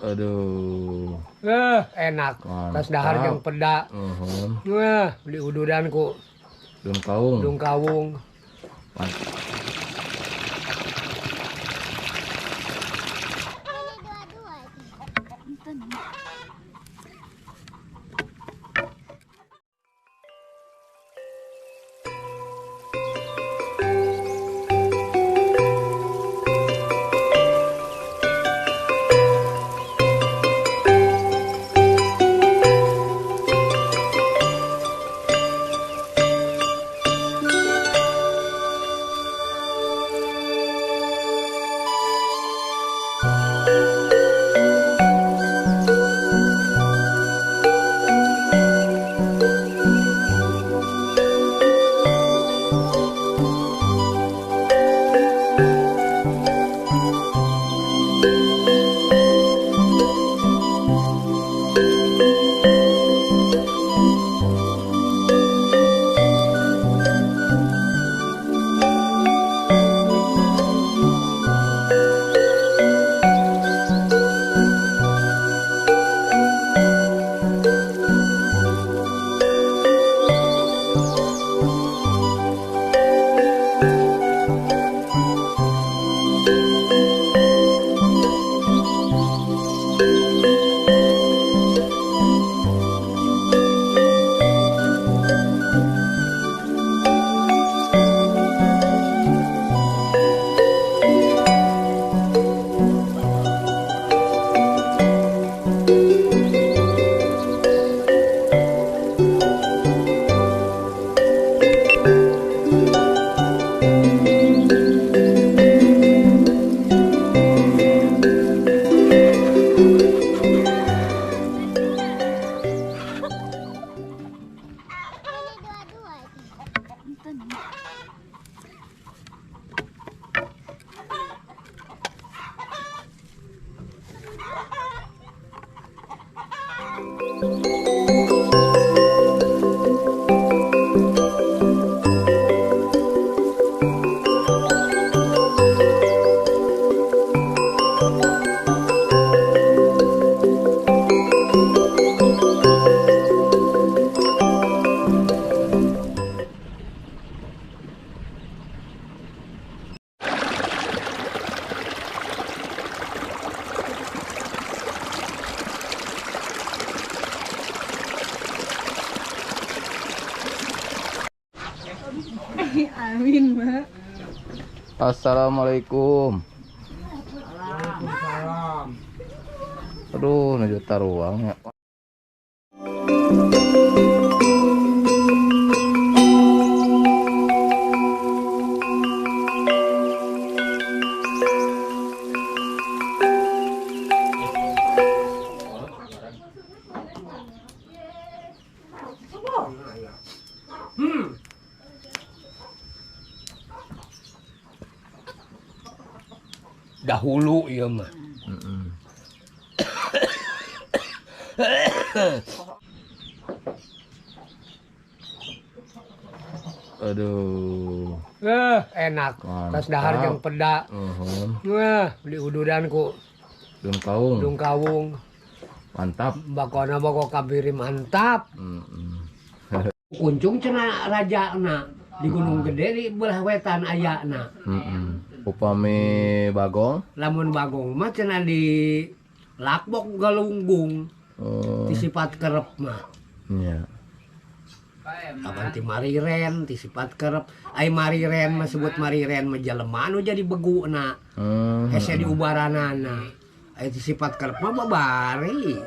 Aduh. Enak. Tas dahar jeung peda. Diududan ku daun kawung. Daun kawung. Amin, Mbak. Assalamualaikum. Waalaikumsalam. Aduh, nuju taruang ya. Dahulu ieu mah. Aduh. Enak. Tas dahar jeung peda. Diududan ku daun kawung. Daun kawung. Mantap. Bakona bako kabiri mantap. Kuncung cenah rajana di Gunung Gede di belah wetan ayana. Upami bagong? Lamun bagong mah cenah di lakbok galunggung. Ti sifat kerep mah. Iya. Kapan ti mariren, ti sifat kerep. Ai mariren mah sebut mariren mah jelema anu jadi beguna. Hese diubaranana. Ai ti sifat kerep mah babari.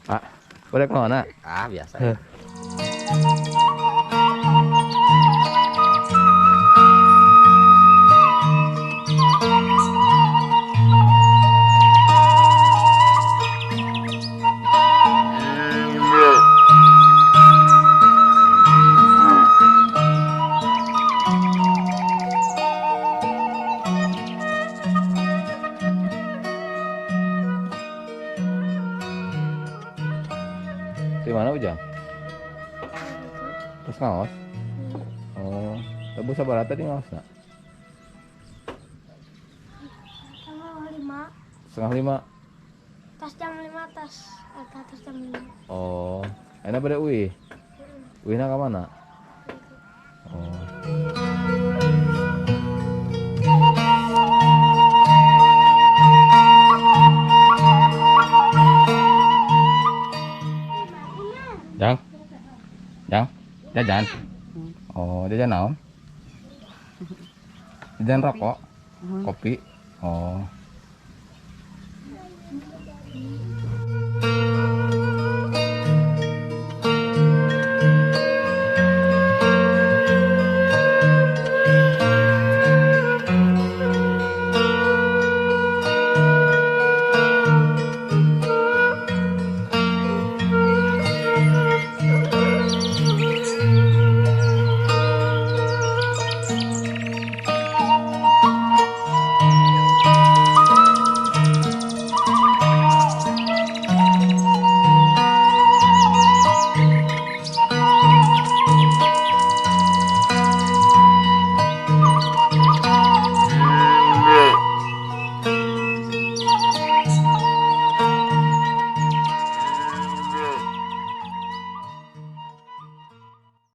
Pak, boleh kemana? Ah, biasa. Di mana Ujang? Terus ngaos? Oh, lebu sabaraha tadi ngaosna? 4:30. 4:30. Tas jam 5 tas, atas jam 5. Oh, enak pada uih. Uihna ka mana? Oh. Jang, Jang, jajan. Oh, jajan naon? Jajan rokok, kopi. Oh.